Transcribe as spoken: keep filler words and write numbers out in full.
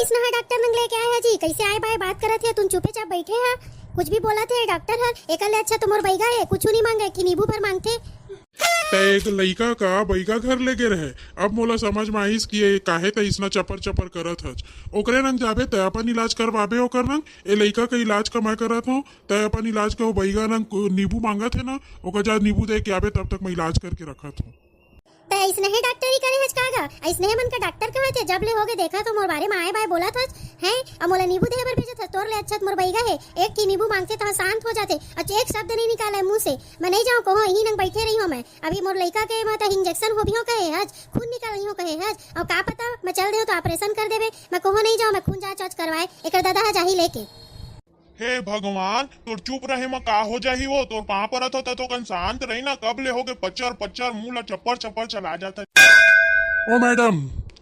अइसना डॉक्टर नंग लेके आए हा जी, कइसे आए बाय बात करत हे, तुम चुपे चाप बइठे हा, कुछ भी बोलत हे डॉक्टर हर। एकर ले अच्छा तो मोर बइगा हे, कुछ नहीं मांगे, एक नींबू भर मांगथे। त एक लइका का बइगा घर लेगे रहे। अब मोला समझ में आइस कि ये काहे त अइसना चपर चपर करत हच। ओकरे नंग जाबे, तै अपन इलाज करवाबे ओकर नंग। ए लइका के इलाज का मैं करत हूँ, तै अपन इलाज का, वो बइगा नंग नींबू मांगत हे ना, ओकर जा नींबू दे के आबे, तब तक मैं इलाज करके रखत हूँ। त अइसने हे डॉक्टरी करे हच का गा? अइसने हे मन का डॉक्टर कहत हे, जब ले होगे देखत हो मोर बारे में आए बाय बोलत हच, हैं? अउ मोला नींबू देहे बर भेजत हच, तोर ले अच्छा त मोर बइगा हे, एक ठी नींबू मांगथे त शांत हो जाथे, अच्छा एक शब्द नहीं निकाले मुंह से। मैं नहीं जाऊं, कहो यहीं नंग बइठे रही हूं मैं। अभी मोर लइका के म त इंजेक्शन होबिहो कहे हच, खून निकालिहो कहे हच, अउ का पता मैं चल देहूं त ऑपरेशन कर देबे। मैं कहो नहीं जाऊं, मैं खून जांच वाच करवाए, एकर दादा ह जाही लेके। हे भगवान, तोर चुप रहे म का हो जाही वो? तोर पांव परत हो त तो कन शांत रही ना, कब ले होगे पच्चर पच्चर मुंह ला चप्पर चप्पर चला जात हे। ओ मैडम,